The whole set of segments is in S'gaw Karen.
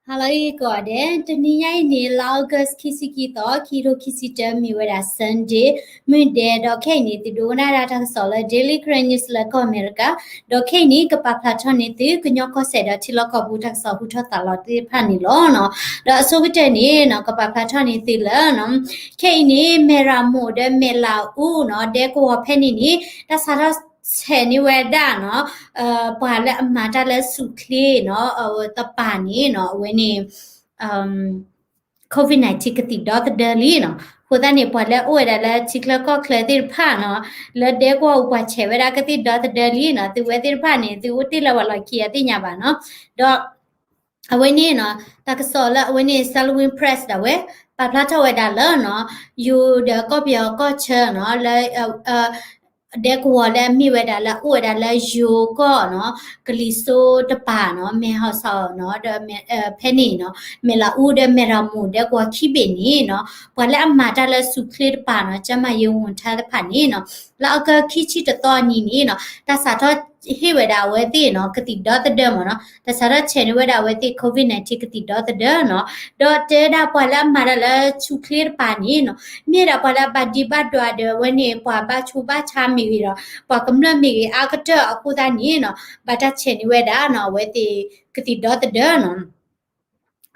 ဟါလၢအဂ့ၤကိးဂၤဒဲး, တနံၤညါအံၤန့ၣ် လါ August ခံဆံခံသီ ခံကထိခံဆံတၢ မ့ၢ်ဝဲဒၣ် Sunday မုၢ်ဒဲး, ဒီးခဲအံၤန့ၣ် သုဒိကနၣ်ဒၣ်တၢ်ကစီၣ်လၢ Daily Karen News လၢကီၢ်အမဲရကၤ, ဒီးခဲအံၤန့ၣ် ကပာ်ဖျါထီၣ်န့ၢ်သု ကညီကီၢ်စဲၣ်ဒီးထံလီၢ်ကီၢ်ပူၤတၢ်ကစီၣ်ဟူထီၣ်သါလီၤသ့ၣ်တဖၣ်န့ၣ်လီၤ. ဒီးအဆိကတၢၢ်န့ၣ်နီၤ ကပာ်ဖျါထီၣ်န့ၢ်သုလၢ ခဲအံၤန့ၣ် မဲၢ်ရမိၢ်ဒီးမဲၢ်လးအူနီၤ ဒဲကဝီၤဖဲန့ၣ်န့ၣ် တၢ်စးထီၣ်ဆဲးန့ၢ်ဝဲဒၣ်နီၤ ပှၤလၢအမၤတၢ်လၢဆူၣ်ချ့နီၤ တပၤန့ၣ်နီၤ အဝဲန့ၣ် COVID nineteen ကသံၣ်ဒီသဒၢလံနီၤ. အဃိသတးန့ၣ် ပှၤလၢအအိၣ်ဝဲဒၣ်လၢထံချၢကီၢ်ချၢသ့ၣ်တဖၣ်နီၤ လၢဒဲကဝီၤအူပှၤဆဲးဝဲဒၣ်ကသံၣ်ဒီသဒၢလံနီၤ သုဝဲသ့ၣ်တဖၣ်န့ၣ် သုအိၣ်တ့ၢ်လၢပှၤလီၢ်ခံအသ့ၣ်ညါဘၣ်နီၤ. ဒီး အဝဲန့ၣ်နီၤ တၢ်ကစီၣ်လၢအဝဲန့ၣ် Salween Press ဒၣ်ဝဲ ပာ်ဖျါထီၣ်ဝဲဒၣ်လၢနီၤ ယိၤဒီးကီၢ်ပယီၤကီၢ်ဆၢနီၤ လၢ ဒဲကဝီၤလၢအမ့ၢ်ဝဲဒၣ်လၢအအိၣ်ဝဲဒၣ်လၢယိၤကီၢ်နီၤ ကလံၤစိတပၤနီၤ မဲၢ်ဟီၣ်စီၣ်နီၤ ဒီး ဖဲန့ၣ်နီၤ မဲၢ်လးအူဒီးမဲၢ်ရမိၢ်ဒဲကဝီၤခံဘ့ၣ်န့ၣ်နီၤ ပှၤလၢအမၤတၢ်လၢဆူၣ်ချ့တပၤနီၤ ကျန်းမာရေးဝန်ထမ်းသ့ၣ်တဖၣ်န့ၣ်နီၤ လၢ August ခံဆံတသီအနံၤန့ၣ်နီၤ တၢ်စးထီၣ်ဟ့ၣ်ဝဲဒၣ်အဝဲသ့ၣ်နီၤ ကသံၣ်ဒီသဒၢမ့ၢ်နီၤ တၢ်စးထီၣ်ဆဲးန့ၢ်ဝဲဒၣ်အဝဲသ့ၣ် COVID nineteen ကသံၣ်ဒီသဒၢနီၤ ဒီးတဲဝဲဒၣ်ပှၤလၢအမၤတၢ်လၢဆူၣ်ချ့တပၤန့ၣ်နီၤ မ့ၢ်ဒၣ်ပှၤလၢအဘၣ်ဒံးဘၣ်ဒွးဒီးအဝဲန့ၣ် ပှၤဘၣ်ဆူးဘၣ်ဆါမ့ၢ်ဂ့ၤဒီး ပှၤကမျၢၢ်မ့ၢ်ဂ့ၤအါကတၢၢ်အဃိသတးန့ၣ်နီၤ ဘၣ်တၢ်ဆဲးန့ၢ်ဝဲဒၣ်နီၤ အဝဲသ့ၣ်ကသံၣ်ဒီသဒၢနီၤ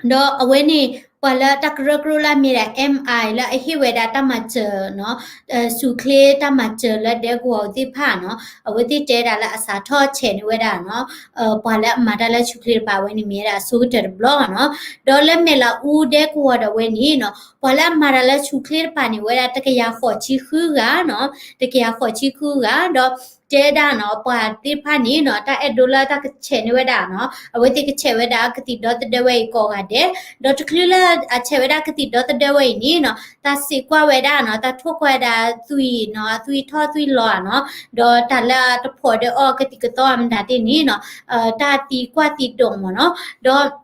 ဒီးအဝဲန့ၣ် ပှၤလၢတၢ်ကရၢကရိလၢအမ့ၢ်ဒၣ် M I လၢအဟ့ၣ်ဝဲဒၣ်တၢ်မၤစၢၤနီၤ ဆူၣ်ချ့တၢ်မၤစၢၤလၢဒဲကဝီၤသ့ၣ်တဖၣ်နီၤ အဝဲသ့ၣ်တဲဒၣ်လၢအစးထီၣ်ဆဲးန့ၢ်ဝဲဒၣ်နီၤ ပှၤလၢအမၤတၢ်လၢဆူၣ်ချ့တပၤဝဲန့ၣ် မ့ၢ်ဝဲဒၣ်အဆိကတၢၢ်တဘျီနီၤ ဒီးလၢမဲၢ်လးအူဒဲကဝီၤဒီးဝဲန့ၣ်နီၤ ပှၤလၢအမၤတၢ်လၢဆူၣ်ချ့တပၤန့ၣ် ဝဲဒၣ်တကယၤဃိးဆံဃုဂၤနီၤ တကယၤဃိးဆံဃုဂၤ ဒီးတဲဒၣ်နီၤ ပှၤသ့ၣ်တဖၣ်န့ၣ်နီၤ တၢ်အဲၣ်ဒိးလၢတၢ်ကဆဲးန့ၢ်ဝဲဒၣ်နီၤ အဝဲသ့ၣ်ကဆဲးဝဲဒၣ်ကသံၣ်ဒီသဒၢဝဲအံၤကိးဂၤဒဲး ဒီးတချုးလၢအဆဲးဝဲဒၣ်ကသံၣ်ဒီသဒၢဝဲအံၤန့ၣ်နီၤ တၢ်စံးကွၢ်ဝဲဒၣ်နီၤ တၢ်ထိၣ်ကွၢ်ဝဲဒၣ်သွံၣ်နီၤ အသွံၣ်ထီၣ်သွံၣ်လီၤနီၤ ဒီးတၢ်လၢတဖိးဒီးအီၤကသံၣ်ကသီအမတၤသ့ၣ်န့ၣ်နီၤ တၢ်သံကွၢ်သံဒိးမ့ၢ်နီၤ ဒီး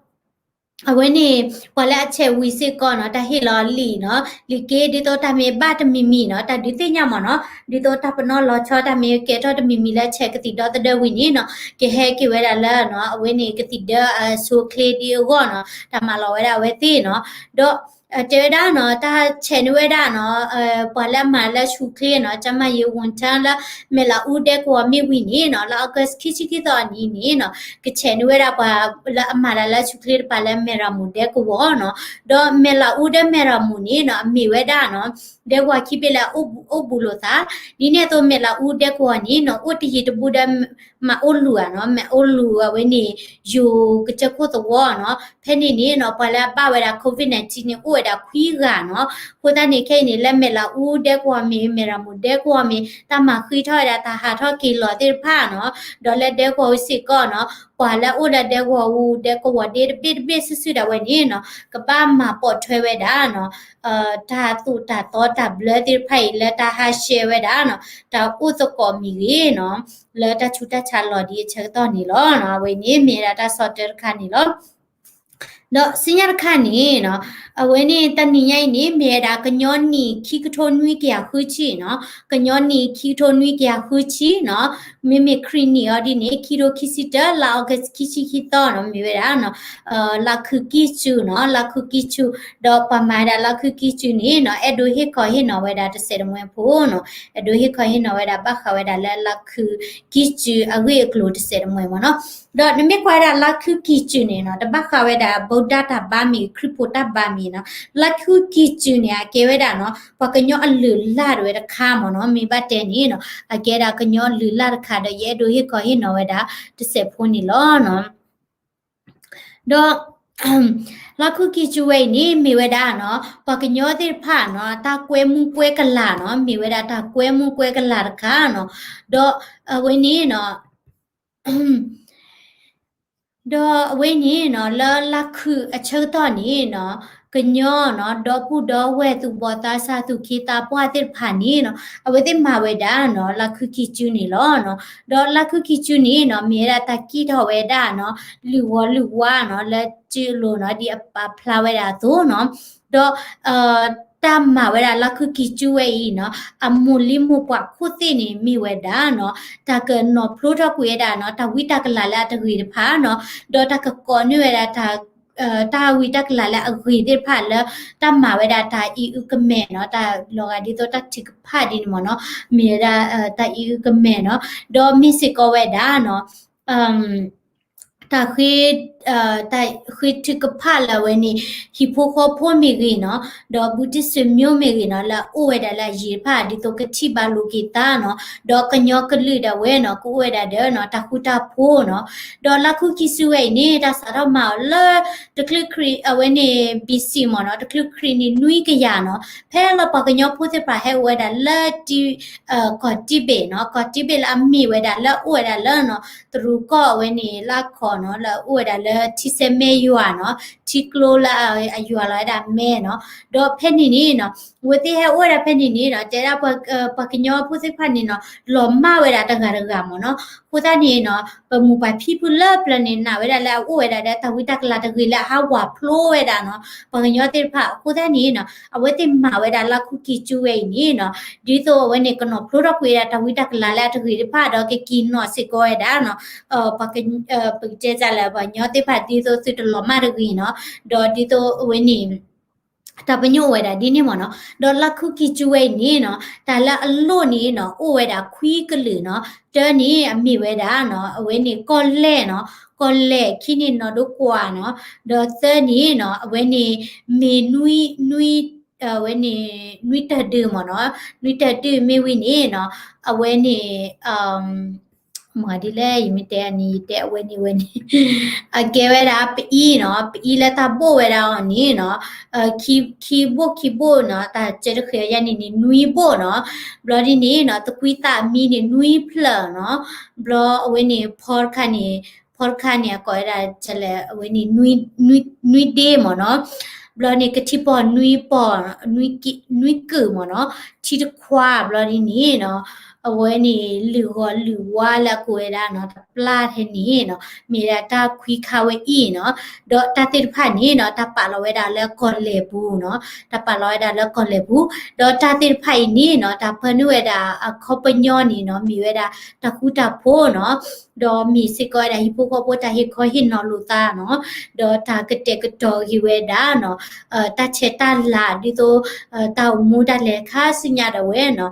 အဝဲန့ၣ် ပှၤလၢအဆဲးဝံၤစ့ၢ်ကီးနီၤ တၢ်ဟ့ၣ်လီၤလံာ်နီၤ လံာ်က့ဒ်သိးတၢ်မ့ၢ်ဘၣ်တမံၤမံၤနီၤ တၢ်ဒုးသ့ၣ်ညါမ့ၢ်နီၤ ဒ်သိးတၢ်ပနီၣ်လီၤဆီတၢ်မ့ၢ်ကဲထီၣ်တမံၤမံၤလၢဆဲးကသံၣ်ဒီသဒၢဝံၤန့ၣ်နီၤ ကဟဲက့ၤဝဲဒၣ်လၢနီၤ အဝဲန့ၣ်ကသံၣ်ဒီအဆိအချ့ဒ်အဂီၢ်နီၤ တၢ်မၤလီၤဝဲဒၣ်အဝဲသ့ၣ်နီၤ ဒီး တဲဝဲဒၣ်နီၤ တၢ်ဆဲးန့ၢ်ဝဲဒၣ်နီၤ ပှၤလၢအမၤလၢဆူၣ်ချ့နီၤ ကျန်းမာရေးဝန်ထမ်း လၢမဲၢ်လးအူဒဲကဝီၤမ့ၢ်ဝံၤန့ၣ်နီၤ လၢ August ခံဆံခံသီအနံၤန့ၣ်နီၤ ကဆဲးန့ၢ်ဝဲဒၣ်ပှၤလၢအမၤတၢ်လၢဆူၣ်ချ့တပၤလၢမဲၢ်ရမိၢ်ဒဲကဝီၤနီၤ ဒီးမဲၢ်လးအူဒီးမဲၢ်ရမိၢ်န့ၣ်နီၤ အမ့ၢ်ဝဲဒၣ်နီၤ ဒဲကဝီၤခံဘ့ၣ်လၢအအိၣ်ဘူးလိာ်သး ဒ်န့ၣ်အသိးမဲၢ်လးအူဒဲကဝီၤန့ၣ်နီၤ အိၣ်တယံၤတဘူးဒီး မၤအိၣ်လူၤဧါနီၤ မၤအိၣ်လူၤအဝဲန့ၣ် ယိၤကစၢၢ်ခိၣ်သဝီနီၤ ဖဲန့ၣ်န့ၣ်နီၤ ပှၤလၢအဘၣ်ဝဲဒၣ် COVID nineteen န့ၣ် အိၣ်ဝဲဒၣ်ခွံဂၤနီၤ အဃိသတးန့ၣ် ခဲအံၤန့ၣ် လၢမဲၢ်လးအူဒဲကဝီၤမ့ၢ် မဲၢ်ရမိၢ်ဒဲကဝီၤမ့ၢ် တၢ်မၤဃံးထီၣ်ဝဲဒၣ်တၢ်ဟးထီၣ်က့ၤလီၤသ့ၣ်တဖၣ်နီၤ ဒီးလၢဒဲကဝီၤအူစ့ၢ်ကီးနီၤ ပှၤလၢအအိၣ်လၢဒဲကဝီၤအူ ဒဲကဝီၤဒ့တဘ့ၣ်တဘ့ၣ်စုာ်စုာ်ဒၣ်ဝဲန့ၣ်နီၤ ကဘၣ်မၤပိာ်ထွဲဝဲဒၣ်နီၤ တၢ်သိၣ်တၢ်သီတၢ်ဘျၢသ့ၣ်တဖၣ်အံၤ လၢတၢ်ဟးရှဲဝဲဒၣ်နီၤ တၢ်အိၣ်သကိးမ့ၢ်ဂ့ၤနီၤ လၢတၢ်ဆူးတၢ်ဆါလီၤဒ်အဆၢကတီၢ်န့ၣ်လီၤ. အဝဲန့ၣ်မ့ၢ်ဝဲဒၣ်တၢ်ဆီၣ်တၢၢ်တခါန့ၣ်လီၤ. ဒီးဆူညါတခါန့ၣ်နီၤ အဝဲန့ၣ်တနံၤညါအံၤန့ၣ် မ့ၢ်ဝဲဒၣ်ကညီနံၣ်ခံကထိနွံကယၤဃုဆံနီၤ ကညီနံၣ်ခံကထိနွံကယၤဃုဆံနီၤ မ့မ့ၢ်ခရံာ်နံၣ်အီၤဒ်န့ၣ် ခံကထိခံဆံတၢ လါအီကူးခံဆံခံသီနီၤ မ့ၢ်ဝဲဒၣ်နီၤ လါခုကံၢ်စုနီၤ လါခုကံၢ်စု ဒီးပှၤမၤဝဲဒၣ်လါခုကံၢ်စုန့ၣ်နီၤ အဲၣ်ဒိးဟ့ၣ်ခီဟ့ၣ်နီၤဝဲဒၣ်တစဲးတမှဲၤဖိနီၤ အဲၣ်ဒိးဟ့ၣ်ခီဟ့ၣ်နီၤဝဲဒၣ်ဘၣ်ဃးဝဲဒၣ်လၢလါခုကံၢ်စုအဂ့ၢ်အကျိၤတစဲးတမှဲၤမ့ၢ်နီၤ ဒီးနမ့ၢ်ကွၢ်ဝဲဒၣ်လါခုကံၢ်စုန့ၣ်နီၤ တဘၣ်ဃးဝဲဒၣ် ဗုဒ္ဓ တၢ်ဘါမ့ၢ်ဂ့ၤ ခရံာ်ဖိတၢ်ဘါမ့ၢ်ဂ့ၤနီၤ လါခုကံၢ်စုန့ၣ် အကဲဝဲဒၣ်နီၤ ပှၤကညီအလုၢ်အလၢ်တဝဲတခါမ့ၢ်နီၤ မ့ၢ်ဘၣ်တဲန့ၣ်နီၤ အကဲဒၣ်ကညီအလုၢ်အလၢ်တခါဒီး ယအဲၣ်ဒိးဟ့ၣ်ခီဟ့ၣ်နီၤဝဲဒၣ်တစဲးဖိန့ၣ်လီၤနီၤ ဒီး လါခုကံၢ်စုဝဲအံၤန့ၣ် မ့ၢ်ဝဲဒၣ်နီၤ ပှၤကညီသ့ၣ်တဖၣ်နီၤ တၢ်ကွဲမုၢ်ကွဲကလၤနီၤ မ့ၢ်ဝဲဒၣ်တၢ်ကွဲမုၢ်ကွဲကလၤတခါနီၤ ဒီးအဝဲန့ၣ်နီၤ ဒီးအဝဲန့ၣ်နီၤ လၢလါခုအဆၢကတီၢ်န့ၣ်နီၤ ကညီနီၤ ဒီပုၢ်ဒီဝဲၢ်သူၣ်ဘီၣ်သးစၢ်သူၣ်က့သးပှၢ်သ့ၣ်တဖၣ်န့ၣ်နီၤ အဝဲသ့ၣ်မၤဝဲဒၣ်နီၤ လါခုကံၢ်စုန့ၣ်လီၤနီၤ ဒီးလါခုကံၢ်စုန့ၣ်နီၤ မ့ၢ်ဝဲဒၣ်တၢ်ကံၣ်ထီၣ်ဝဲဒၣ်နီၤ လုၢ်ဝီလုၢ်ဝါနီၤ လၢစုအလိၤနီၤ ဒ်အပာ်ဖျါဝဲဒၣ်အသိးနီၤ ဒီး တၢ်မၤဝဲဒၣ်လါခုကံၢ်စုဝဲအံၤနီၤ အမိၢ်လံမိၢ်ပှၢ်ခိၣ်သ့ၣ်န့ၣ် မ့ၢ်ဝဲဒၣ်နီၤ တၢ်ကနီၤဖျိထီၣ်ကွံာ်ဝဲဒၣ်နီၤ တၢ်ဝံတၢ်ကလၤလၢအတဂ့ၤတဖၣ်နီၤ ဒီးတၢ်ကကိးန့ၢ်ဝဲဒၣ်တၢ် တၢ်ဝံတၢ်ကလၤလၢအဂ့ၤသ့ၣ်တဖၣ်လၢ တၢ်မၤဝဲဒၣ်တၢ်အံၤအုကမဲာ်နီၤ, တၢ်လီၤဂာ်ဒ်သိးတၢ်ထုကဖၣ်ဒ်န့ၣ်မ့ၢ်နီၤ, မ့ၢ်ဝဲဒၣ်တၢ်အံၤအုကမဲာ်နီၤ, ဒီးမ့ၢ်စ့ၢ်ကီးဝဲဒၣ်နီၤ တၢ်ဃ့ တၢ်ဃ့ထုကဖၣ်လၢအဝဲန့ၣ် ဟံၣ်ဖိဃီဖိမ့ၢ်ဂ့ၤနီၤ, ဒီးဘူးတံၢ်စၢၤမိၢ်မ့ၢ်ဂ့ၤနီၤ, လၢအအိၣ်ဝဲဒၣ်လၢအယံၤတဖၣ် ဒ်သိးကထံၣ်ဘၣ်လိာ်က့ၤသးနီၤ, ဒီးကညီကလုာ်ဒၣ်ဝဲနီၤ ကအိၣ်ဝဲဒၣ်ဒီးနီၤ တၢ်ဃူတၢ်ဖိးနီၤ, ဒီးလါခူခံစုဝဲအံၤန့ၣ် တၢ်စးထီၣ်မၤအီၤလၢ တချုးခရံာ်အဝဲန့ၣ် ဘီၣ်စံၣ် မ့ၢ်နီၤ, တချုးခရံာ်န့ၣ်နွံကယၤနီၤ, ဖဲလၢပှၤကညီဖိသ့ၣ်တဖၣ်ဟဲအိၣ်ဝဲဒၣ်လၢ ကီၢ်တံဘ့ၣ်နီၤ, ကီၢ်တံဘ့ၣ်လၢအမ့ၢ်ဝဲဒၣ်လၢအအိၣ်ဝဲဒၣ်လၢနီၤ တရူးကီၢ်အဝဲန့ၣ် လၢအခီၣ်နီၤ, လၢအအိၣ်ဝဲဒၣ်လၢထံဆဲမဲယွၤနီၤ, ထံကျိလၢအယွၤလီၤဝဲဒၣ်မဲနီၤ, ဒီးဖဲန့ၣ်န့ၣ်နီၤ အဝဲသ့ၣ်ဟဲအိၣ်ဝဲဒၣ်ဖဲန့ၣ်န့ၣ်နီၤ, တဲဒၣ် ပှၤကညီဖိသ့ၣ်တဖၣ်န့ၣ်နီၤ လီၤမၢ်ဝဲဒၣ်တဂၤတဂၤမ့ၢ်နီၤ, အဃိသတးန့ၣ်နီၤ ပမိၢ်ပၢ်ဖံဖုလၢပျၢၤန့ၣ် နာ်ဝဲဒၣ်လၢအအိၣ်ဝဲဒၣ်လၢတၢ်ဝံတၢ်ကလၤတဂ့ၤလၢအဟးဝးဖျိဝဲဒၣ်နီၤ ပှၤကညီသ့ၣ်တဖၣ်, အဃိသတးန့ၣ်နီၤ အဝဲသ့ၣ်မၤဝဲဒၣ်လါခူကံၢ်ကၠူဝဲအံၤန့ၣ်နီၤ, ဒ်သိးအဝဲန့ၣ် ကနီၤဖျိထီၣ်ကွံာ်ဝဲဒၣ်တၢ်ဝံတၢ်ကလၤလၢအတဂ့ၤတဖၣ်ဒီး ကက့ၤနီၣ်စ့ၢ်ကီးဝဲဒၣ်နီၤ ပကတဲတၢ်လၢပှၤကညီသ့ၣ်တဖၣ် ဒ်သိးသုတလီၤမၢ်တဂ့ၤနီၤ, ဒီးဒ်သိးအဝဲန့ၣ် တၢ်ပညိၣ်အိၣ်ဝဲဒၣ်ဒ်န့ၣ်မ့ၢ်နီၤ, ဒီးလါခူကံၢ်ကၠူဝဲအံၤန့ၣ်နီၤ တၢ်လၢအလိၣ်န့ၣ်နီၤ အိၣ်ဝဲဒၣ်ခွံကလုာ်နီၤ, တၢန့ၣ်အမ့ၢ်ဝဲဒၣ်နီၤ အဝဲန့ၣ်ကီၢ်လဲၢ်နီၤ, ကီၢ်လဲၢ်, ခံန့ၣ်နီၢ်ဒိကွၢ်နီၤ, ဒီးသၢန့ၣ်နီၤ အဝဲန့ၣ် မ့ၢ်နွံ နွံ အဝဲန့ၣ် နွံတၢၢ်ဒုးမ့ၢ်နီၤ, နွံတၢၢ်ဒုးမ့ၢ်ဝံၤန့ၣ်နီၤ အဝဲန့ၣ် မ့ၢ်ဒ်လဲၣ် ယမ့ၢ်တဲအန့ၣ် ယတဲအဝဲန့ၣ်ဝဲန့ၣ် အကဲဝဲဒၣ်ပအံၤနီၤ, ပအံၤလၢတၢ်ဘိၣ်ဝဲဒၣ်အီၤန့ၣ်နီၤ, ခံဘိၣ်ခံဘိၣ်နီၤ, တၢ်စၢတဃဲၤအယါန့ၣ်န့ၣ် နွံဘိၣ်နီၤ, ဘျီဒ်န့ၣ်နီၤ သကွံသၣ်အမံန့ၣ် နွံဖျၢၣ်နီၤ, ဘျီအဝဲန့ၣ် ဖီတခါန့ၣ် ဖီတခါန့ၣ် အကိးဝဲဒၣ်လဲၣ် အဝဲန့ၣ် နွံဒ့မ့ၢ်နီၤ, ဘျီန့ၣ် ကထံပီၢ်နွံပီၢ် နွံကုၢ်မ့ၢ်နီၤ, ထံတခွါ ဘျီဒ်န့ၣ်နီၤ, အဝဲန့ၣ် လုၢ်ဂီၤလုၢ်ဝါလၢအကိးဝဲဒၣ်နီၤ တပျၢ်ထဲန့ၣ်နီၤ, မ့ၢ်ဒၣ်တၢ်ခွံခါဝဲအံၤနီၤ, ဒီးတၢ်သ့ၣ်တဖၣ်န့ၣ်နီၤ တၢ်ပာ်လီၤဝဲဒၣ်လၢကီၢ်လဲၢ်ပူၤနီၤ, တၢ်ပာ်လီၤဝဲဒၣ်လၢကီၢ်လဲၢ်ပူၤ, ဒီးတၢ်သ့ၣ်တဖၣ်အံၤန့ၣ်နီၤ တၢ်ပၢနုာ်ဝဲဒၣ်အခီပညီန့ၣ်နီၤ မ့ၢ်ဝဲဒၣ်တၢ်ဃူတၢ်ဖိးနီၤ, ဒီးမ့ၢ်စ့ၢ်ကီးဝဲဒၣ်ဟံၣ်ဖိဃီဖိတၢ်ဟ့ၣ်ခီဟ့ၣ်နီၤလိာ်သးနီၤ, ဒီးတၢ်ကတဲာ်ကတီၤက့ၤဝဲဒၣ်နီၤ, တၢ်ဆဲးတၢ်လၤဒ်သိး တၢ်အိၣ်မူတၢ်လဲၤခါဆူညါဒၣ်ဝဲနီၤ,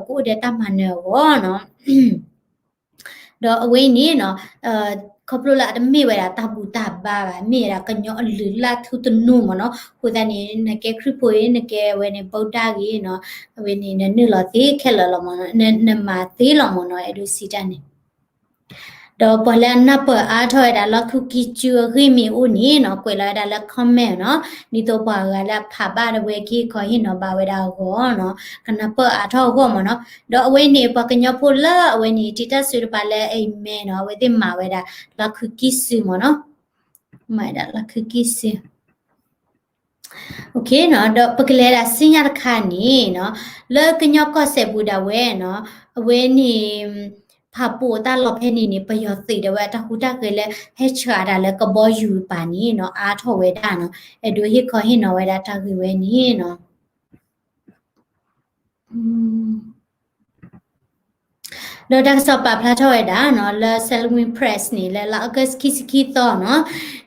ကအိၣ်ဒီးတၢ်မၤနၢၤအဂီၢ်နီၤ, ဒီးအဝဲအံၤန့ၣ်နီၤ ခီဖျိလၢအတမ့ၢ်ဝဲဒၣ်တၢ်ဘူၣ်တၢ်ဘါဘၣ် မ့ၢ်ဝဲဒၣ်ကညီအလုၢ်အလၢ်ထူသနူမ့ၢ်နီၤ, အဃိသတးန့ၣ် နကဲခရံာ်ဖိအံၤ နကဲဝဲန့ၣ် ဗုဒ္ဓဂ့ၤနီၤ, အဝဲန့ၣ် နနုာ်လီၤသ့ခဲလၢာ်လီၤမ့ၢ်နီၤ, နမၤသ့လီၤမ့ၢ်နီၤ, အဲၣ်ဒိးစံးတၢ်န့ၣ် ဒီးပှၤလၢအနၢ်ပၢၢ်အါထီၣ်ဝဲဒၣ်လါခူကံၢ်ကၠူအဂ့ၢ်မ့ၢ်အိၣ်န့ၣ်နီၤ ကွဲးလီၤဝဲဒၣ်လၢ comment နီၤ, ဒ်သိးပှၤဂၤလၢအဖးဘၣ်ဒၣ်ဝဲကဟ့ၣ်ခီဟ့ၣ်နီၤဘၣ်ဝဲဒၣ်အဂီၢ်နီၤ, ကနၢ်ပၢၢ်အါထီၣ်အဂီၢ်မ့ၢ်နီၤ, ဒီးအဝဲန့ၣ် ပှၤကညီဖိလၢအဝဲန့ၣ်တံာ်တာ်စုတပၤလၢ amen နီၤ, အဝဲသ့ၣ်မၤဝဲဒၣ်လါခူကံၢ်စုမ့ၢ်နီၤ, မၤဝဲဒၣ်လါခူကံၢ်စု ဒီးပကလဲၤဒၣ်ဆူညါတခါန့ၣ်နီၤ, လၢကညီကီၢ်စဲၣ်ပူၤဒၣ်ဝဲနီၤ, အဝဲန့ၣ် ဖးပိာ်တၢ်လီၢ်ဖဲန့ၣ်န့ၣ် ပယီၤသုးဒၣ်ဝဲအတၢ်ဟူးတၢ်ဂဲၤလၢဟဲဆှၢတၢ်လၢကဘီယူၤပၤန့ၣ်နီၤ အါထီၣ်ဝဲဒၣ်နီၤ, အဲၣ်ဒိးဟ့ၣ်ခီဟ့ၣ်နီၤဝဲဒၣ်တၢ်ဂ့ၢ်ဝဲန့ၣ်နီၤ ဒီးတၢ်ကစီၣ်ပာ်ဖျါထီၣ်ဝဲဒၣ်နီၤ လၢ Salween Press န့ၣ် လၢလါ August ခံဆံခံသီနီၤ,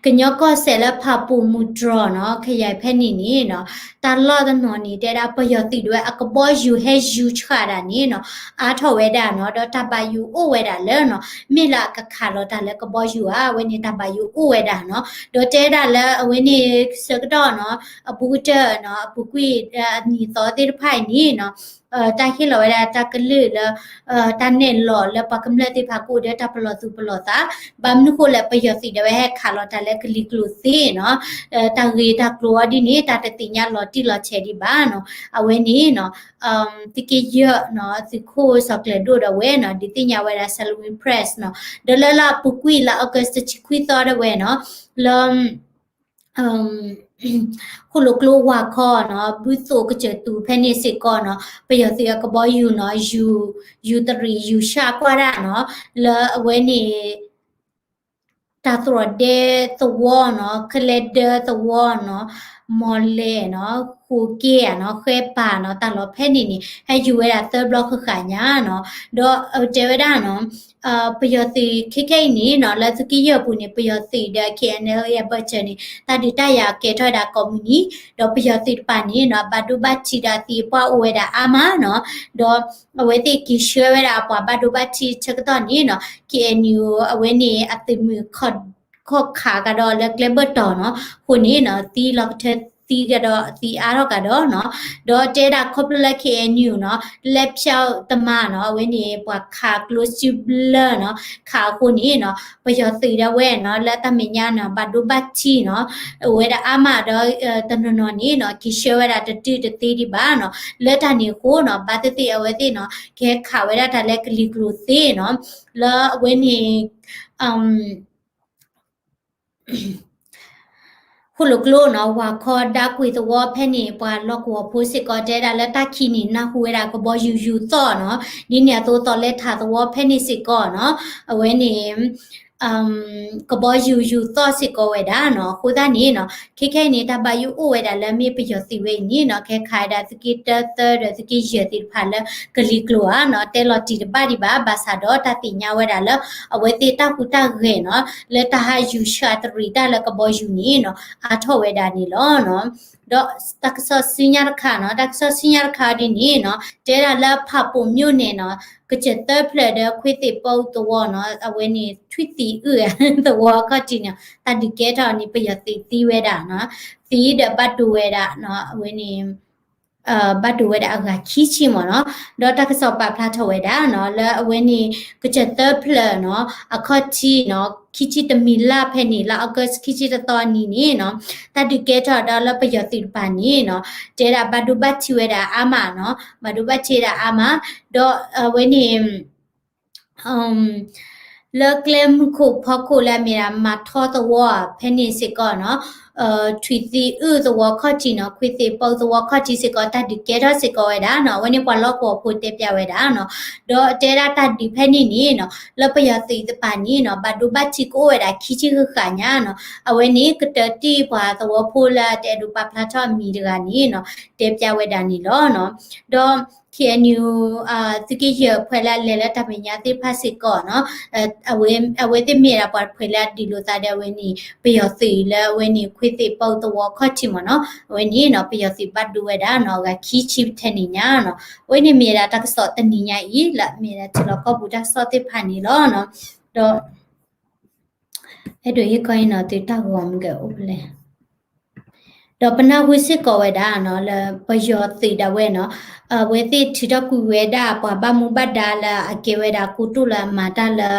ကညီကီၢ်စဲၣ်လၢဖးပိာ်မူတြီၤနီၤ ခယဲၢ်ဖဲန့ၣ်န့ၣ်နီၤ, တၢ်လီၢ်တနီၤန့ၣ် တဲဒၣ်ပယီၤသုးဒၣ်ဝဲအကဘီယူၤဟဲယူၤဆှၣ်ဒၣ်န့ၣ်နီၤ, အါထီၣ်ဝဲဒၣ်နီၤ, ဒီးတၢ်ဘၣ်ယိၣ်အိၣ်ဝဲဒၣ်လၢနီၤ, မ့ၢ်လၢအကခးလီၤတၢ်လၢကဘီယူၤဧါ, အဝဲန့ၣ်တၢ်ဘၣ်ယိၣ်အိၣ်ဝဲဒၣ်နီၤ, ဒီးတဲဒၣ်လၢအဝဲန့ၣ်ဆၢကတီၢ်နီၤ, အဘူးကတၢၢ်နီၤ, အပူၤကွံာ် အနံၤသီသ့ၣ်တဖၣ်အံၤန့ၣ်နီၤ တၢ်ဟ့ၣ်လီၤဝဲဒၣ်တၢ်ကလုၢ်လၢ တၢ်နဲၣ်လီၤလၢပှၤကမျၢၢ်သ့ၣ်တဖၣ်ကအိၣ်ဒီးတၢ်ပလီၢ်သူၣ်ပလီၢ်သး, ဘၣ်မနုၤဃိလဲၣ် ပယီၤသုးဒၣ်ဝဲဟဲခးလီၤတၢ်လၢကလံၤကျိၤသ့နီၤ, တၢ်ဂ့ၢ်တၢ်ကျိၤအီၤဒ်န့ၣ် တၢ်တသ့ၣ်ညါလီၤတံၢ်လီၤဆဲးဒံးဘၣ်နီၤ, အဝဲန့ၣ်နီၤ သုးက့ယဲၢ်နီၤ သုးခိၣ်စီၤကျၢၤဒိၣ်ဒၣ်ဝဲနီၤ ဒုးသ့ၣ်ညါဝဲဒၣ် Salween Press နီၤ, ဒီးလၢလၢအပူၤကွံာ်လၢ August တဆံခွံသီဒၣ်ဝဲနီၤ, လၢ ဃိၣ်လိာ်ကျိဝၤခီနီၤ ဘုသိၣ်ကစၢၢ်သူးဖဲန့ၣ်စ့ၢ်ကီးနီၤ ပယီၤသုးအကဘီယူၤနီၤ ယူၤ ယူၤတရံး ယူၤဆှၣ်ကွၢ်ဒၣ်နီၤ လၢအဝဲန့ၣ် တၢ်သရိာ်ဒဲသဝီနီၤ ကလဲဒၢသဝီနီၤ မီၢ်လဲၣ်နီၤ, ဃိးက့ၢ်နီၤ, ဃဲပၤနီၤ, တၢ်လီၢ်ဖဲန့ၣ်န့ၣ် ဟဲယူၤဝဲဒၣ်သၢဘျီဃၣ်ဃၣ်ညါနီၤ. ဒီးတဲဝဲဒၣ်နီၤ, ပယီၤသုးခဲခဲအံၤန့ၣ်နီၤ, လၢသုးက့ယဲၢ်ပူၤန့ၣ် ပယီၤသုးဒီး KNLA အဘၢၣ်စၢၤန့ၣ် တၢ်ဒုးတၢ်ယၤကဲထီၣ်ဝဲဒၣ်ကိးမုၢ်နံၤ, ဒီးပယီၤသုးတပၤန့ၣ်နီၤ ဘၣ်ဒိဘၣ်ထံးဒီးအသံအပှၢ်အိၣ်ဝဲဒၣ်အါမးနီၤ. ဒီးအဝဲသ့ၣ်က့ၤဆှၢဝဲဒၣ်အပှၤဘၣ်ဒိဘၣ်ထံးဆၢကတီၢ်န့ၣ်နီၤ, KNU အဝဲန့ၣ်အသုးမုၢ်ခီၣ်ခးကဒီးလၢကျဲဘၢၣ်တီၤနီၤ, အဃိန့ၣ်နီၤ သံလီၤကထၢသံကဒီးသံအါထီၣ်ကဒီးနီၤ. ဒီးတဲဒၣ်ခီဖျိလၢ KNU နီၤ, လဲဖျောက်သမားနီၤ, အဝဲန့ၣ် ပှၤခးကျိစုဘျၢနီၤ, ခးအဃိန့ၣ်နီၤ ပယီၤသုးဒၣ်ဝဲနီၤ လၢတၢ်မဲာ်ညါနီၤ ဘၣ်ဒိဘၣ်ထံးနီၤ အိၣ်ဝဲဒၣ်အါမးဒီး တနီၤနီၤန့ၣ်နီၤ က့ၤဆှၢဝဲဒၣ်တတုၤတသ့ဒံးဘၣ်နီၤ. လၢတၢ်န့ၣ်အဃိနီၤ ဘၣ်သ့ၣ်သ့ၣ်အဝဲသ့ၣ်နီၤ ကဟဲခးဝဲဒၣ်တၢ်လၢကလံၤကျိၤသ့နီၤ, လၢအဝဲန့ၣ် ဃိၣ်လိာ်ကျိနီၤ ဝၤခီဒါကွံာ်သဝီဖဲန့ၣ် ပှၤလီၢ်ကဝီၤဖိစ့ၢ်ကီး တဲဒၣ်လၢတၢ်ခံးန့ၣ် နၢ်ဟူဝဲဒၣ်ကဘီယူၤယူၤသီၣ်နီၤ, ဒ်န့ၣ်အသိး သီၣ်လဲထးသဝီဖဲန့ၣ်စ့ၢ်ကီးနီၤ, အဝဲန့ၣ် ကဘီယူၤယူၤသီၣ်စ့ၢ်ကီးဝဲဒၣ်နီၤ. အဃိသတးန့ၣ်နီၤ ခဲခဲအံၤန့ၣ် တၢ်ဘၣ်ယိၣ်အိၣ်ဝဲဒၣ်လၢမ့ၢ်ပယီၤသုးဝဲအံၤန့ၣ်နီၤ ကဟဲခးဝဲဒၣ်သုးက့တၢသၢဒီး သုးက့ယဲၢ်သ့ၣ်တဖၣ်လၢကလံၤကျိၤဧါနီၤ တဲလီၤတံၢ်တဘၣ်ဒံးဘၣ်. ဘၣ်ဆၣ်ဒီးတၢ်သ့ၣ်ညါဝဲဒၣ်လၢ အဝဲသ့ၣ်တၢ်ဟူးတၢ်ဂဲၤနီၤ လၢတၢ်ဟးယူၤဆှးတရံးတၢ်လၢကဘီယူၤန့ၣ်နီၤ အါထီၣ်ဝဲဒၣ်န့ၣ်လီၤနီၤ. ဒီးတၢ်ကစီၣ်ဆူညါတခါနီၤ တၢ်ကစီၣ်ဆူညါတခါဒ်န့ၣ်နီၤ တဲဒၣ်လၢဖးပိာ်မျိာ်န့ၣ်နီၤ ကစၢၢ်သၢဖျၢၣ်ဒီးခွ့သ့ၣ်ပိာ်သဝီနီၤ အဝဲန့ၣ် ထွံၣ်သံအုၣ်သဝီခီၣ်ထံးန့ၣ် တၢ်ဒုးကဲထီၣ်န့ၣ် ပယီၤသုးသံဝဲဒၣ်နီၤ သံဒီးဘၣ်ဒိဝဲဒၣ်နီၤ အဝဲန့ၣ် ဘၣ်ဒိဝဲဒၣ်အဂၤခံဆံမ့ၢ်နီၤ. ဒီးတၢ်ကစီၣ်ပာ်ဖျါထီၣ်ဝဲဒၣ်နီၤ လၢအဝဲန့ၣ် ကစၢၢ်သၢဖျၢၣ်နီၤ အခီၣ်ထံးနီၤ ခံဆံတမံၤလါဖဲန့ၣ် လါ August ခံဆံတသီအနံၤန့ၣ်နီၤ တၢ်ဒုးကဲထီၣ်ဒီးလၢပယီၤသုးတပၤန့ၣ်နီၤ တဲဒၣ်ဘၣ်ဒိဘၣ်ထံးဝဲဒၣ်အါမးနီၤ ဘၣ်ဒိဘၣ်ထံးဝဲဒၣ်အါမး ဒီးအဝဲန့ၣ် လၢကျဲမုၢ်ခိၣ်ဖီခိၣ်လၢအမ့ၢ်ဒၣ်မၤထီသဝီဖဲန့ၣ်စ့ၢ်ကီးနီၤ ထွံၣ်သံအုၣ်သဝီခီၣ်ထံးနီၤ ခွ့သ့ၣ်ပိာ်သဝီခီၣ်ထံးစ့ၢ်ကီး တၢ်ဒုးကဲထီၣ်စ့ၢ်ကီးဝဲဒၣ်နီၤ အဝဲန့ၣ်ပှၤလီၢ်ကဝီၤဖိတဲပျးဝဲဒၣ်နီၤ ဒီးတဲဒၣ်တၢ်ဒုးဖဲန့ၣ်န့ၣ်နီၤ လၢပယီၤသုးတပၤန့ၣ်နီၤ ဘၣ်ဒိဘၣ်ထံးကအိၣ်ဝဲဒၣ်ခံဆံဃၣ်ဃၣ်ညါနီၤ အဝဲန့ၣ် ကတၢၢ်တံၢ်ပှၤသဝီဖိလၢတအဲၣ်ဒိးပာ်ဖျါထီၣ်အမံၤတဂၤန့ၣ်နီၤ တဲပျးဝဲဒၣ်န့ၣ်လီၤနီၤ ဒီး KNU သုးက့ယဲၢ်အဖဲလၢအလဲၤလၢတၢ်မဲာ်ညါသ့ၣ်တဖၣ်စ့ၢ်ကီးနီၤ အဝဲသ့ၣ်မ့ၢ်ဒၣ်ပှၤတဖုလၢအဒုးလိာ်သးဒီးအဝဲန့ၣ် ပယီၤသုးလၢအဝဲန့ၣ် ခွ့သ့ၣ်ပိာ်သဝီခီၣ်ထံးမ့ၢ်နီၤ အဝဲန့ၣ်နီၤ ပယီၤသုးဘၣ်ဒိဝဲဒၣ်နီၤ အဂၤခံဆံထဲန့ၣ်ညါနီၤ အဝဲန့ၣ်မ့ၢ်ဒၣ်တၢ်ကစီၣ်တနံၤညါအံၤ လၢအမ့ၢ်ဒၣ်ထံလီၢ်ကီၢ်ပူၤတၢ်ကစီၣ်သ့ၣ်တဖၣ်န့ၣ်လီၤနီၤ ဒီး အဲၣ်ဒိးဟ့ၣ်ခီအံၤနီၤ သုတၢ်ဂီၤမုၢ်ကအိၣ်ဖဲလဲၣ် ဒီးပနၢ်ဟူစ့ၢ်ကီးဝဲဒၣ်နီၤ လၢပယီၤသုးဒၣ်ဝဲနီၤ အဝဲသ့ၣ်ထုးထီၣ်ကွံာ်ဝဲဒၣ်ပှၤဘၣ်မူဘၣ်ဒါလၢအကဲဝဲဒၣ်ကိတိၢ်လၢအမၤတၢ်လၢ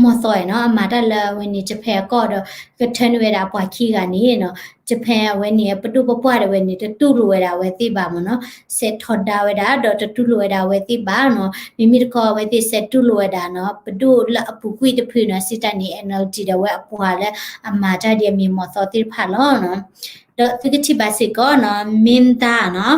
မီၢ်သီနီၤ အမၤတၢ်လၢအဝဲန့ၣ် Japan အကီၢ်ဒီး ကထၢနုာ်ဝဲဒၣ်ပှၤခံဂၤန့ၣ်နီၤ Japan အဝဲန့ၣ် ပဒိၣ်ပပှၢ်ဒၣ်ဝဲန့ၣ် တတူၢ်လိာ်ဝဲဒၣ်အဝဲသ့ၣ်ဘၣ်မ့ၢ်နီၤ ဆဲးထီဒါဝဲဒၣ်ဒီးတတူၢ်လိာ်ဝဲဒၣ်အဝဲသ့ၣ်ဘၣ်နီၤ မ့မ့ၢ်တခီအဝဲသ့ၣ်ဆဲးတူၢ်လိာ်ဝဲဒၣ်နီၤ ပဒိၣ်လၢအပူၤကွံာ်တဖုနီၤ စံးတၢ်န့ၣ် NLD ဒၣ်ဝဲအပှၤလၢအမၤတၢ်ဒ်အမ့ၢ်မီၢ်သီသ့ၣ်တဖၣ်လီၤနီၤ ဒီးသုကထံၣ်ဘၣ်စ့ၢ်ကီးနီၤ မင်းသားနီၤ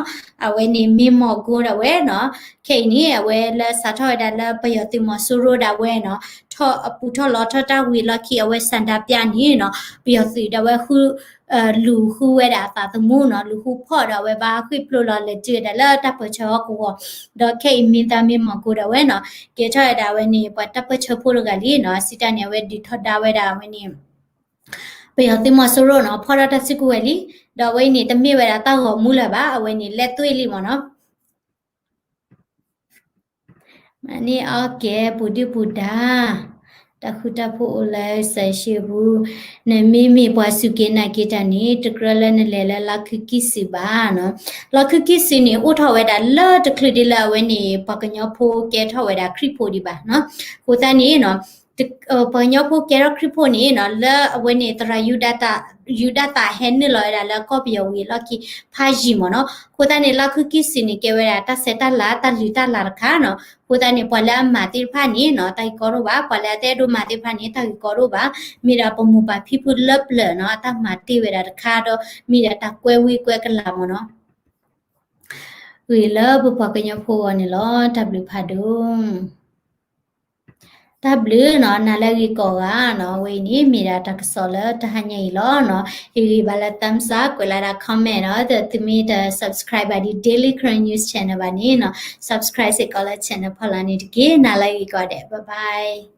အဝဲန့ၣ် မင်းမောင်ဂိုး ဒၣ်ဝဲနီၤ ခဲအံၤန့ၣ် အဝဲလၢစးထီၣ်ဝဲဒၣ်လၢပယီၤသုးမီၤစိရိၤဒၣ်ဝဲနီၤ ထီၣ်အပူၤထီၣ်လီၤထီၣ်တၢ်ဝံၤလီၢ်ခံ အဝဲဆန္ဒပြန့ၣ်နီၤ ပယီၤသုးဒၣ်ဝဲဃု လူၤဃုဝဲဒၣ်အသးသမူနီၤ လူၤဃုဖီၣ်ဒီးအဝဲဘၣ်ဃ့ၢ်ဖျိးလီၤလဲၤတုၤဝဲဒၣ်လၢတၢ်ပၢၢ်ဆၢဟီၣ်ကဝီၤ ဒီးခဲအံၤ မင်းသား မင်းမောင်ဂိုး ဒၣ်ဝဲနီၤ ကဲထီၣ်ဝဲဒၣ်အဝဲန့ၣ် ပှၤတၢ်ပၢၢ်ဆၢဖိတဂၤလံနီၤ စံးတၢ်န့ၣ် အဝဲဒုးထီဒါဝဲဒၣ်အဝဲန့ၣ် ပယီၤသုးမီၤစိရိၤနီၤ ဖီၣ်ထီၣ်တၢ်စုကဝဲၤလံ ဒီးအဝဲအံၤန့ၣ် တမ့ၢ်ဝဲဒၣ်တၢ်ဂီၤမူလၢၤဘၣ် အဝဲန့ၣ် လဲၤသွံၣ်လံမ့ၢ်နီၤ မၤန့ၢ်အီၣ်ကဲ ပူၤဒုၣ်ပူၤဒါ တၢ်ဃူတၢ်ဖိးအိၣ်လၢစဲးရှ့ပူၤ နမ့မ့ၢ်ပှၤစူၢ်က့ၤနာ်က့ၤတၢ်န့ၣ် တကြၢးလၢနလဲၤလၢလါခုကံၢ်စုၤဘၣ်နီၤ လါခုကံၢ်စုၤန့ၣ် အိၣ်ထီၣ်ဝဲဒၣ်လၢတချုးဒ်လၢအဝဲန့ၣ် ပှၤကညီဖိကဲထီၣ်ဝဲဒၣ်ခရံာ်ဖိဒံးဘၣ်နီၤ အဃိသတးန့ၣ်နီၤ ပှၤကညီဖိကဲထီၣ်ခရံာ်ဖိန့ၣ်နီၤ လၢအဝဲန့ၣ် သရၣ်ယူဒၤသး ယူဒၤသးဟဲနုာ်လီၤဝဲဒၣ်လၢကီၢ်ပယီၤဝံၤအလီၢ်ခံဖးယံာ်မ့ၢ်နီၤ အဃိသတးန့ၣ် လါခုကံၢ်စုၤန့ၣ် ကဲဝဲဒၣ်တၢ်ဆဲးတၢ်လၤ တၢ်လုၢ်တၢ်လၤတခါနီၤ အဃိသတးန့ၣ် ပှၤလၢအမၤသ့ၣ်တဖၣ်န့ၣ်နီၤ တၢ်ဂ့ၢ်ကီတအိၣ်ဘၣ် ပှၤလၢအတအဲၣ်ဒိးမၤသ့ၣ်တဖၣ်န့ၣ် တၢ်ဂ့ၢ်ကီတအိၣ်ဘၣ် မ့ၢ်ဒၣ်ပမိၢ်ပၢ်ဖံဖုလၢပျၢၤနီၤ အတၢ်မၤတ့ၢ်ဝဲဒၣ်တခါဒီး မ့ၢ်ဒၣ်တၢ်ကွဲဝံကွဲကလၤမ့ၢ်နီၤ ဂ့ၤလၢပပှၤကညီဖိအဂီၢ်န့ၣ်လီၤ တၢ်ဘျုးဖးဒိၣ် တၢ်ဘျုးနီၤ, နၤလၢအဂ့ၤကိးဂၤနီၤ, အဝဲအံၤန့ၣ် မ့ၢ်ဒၣ်တၢ်ကစီၣ်လၢတဟါညါအံၤလီၤနီၤ, ဟ့ၣ်ဂံၢ်ဘါလၢ thumbs up, ကွဲးလီၤဒၣ် comment နီၤ, သုမ့ၢ်တ subscribe ဘၣ်ဒံး Daily Karen News Channel ဘၣ်န့ၣ်နီၤ, subscribe စ့ၢ်ကီးလၢ channel ဖီလာ်န့ၣ်တက့ၢ်. နၤလၢအဂ့ၤကိးဂၤဒဲး, bye bye.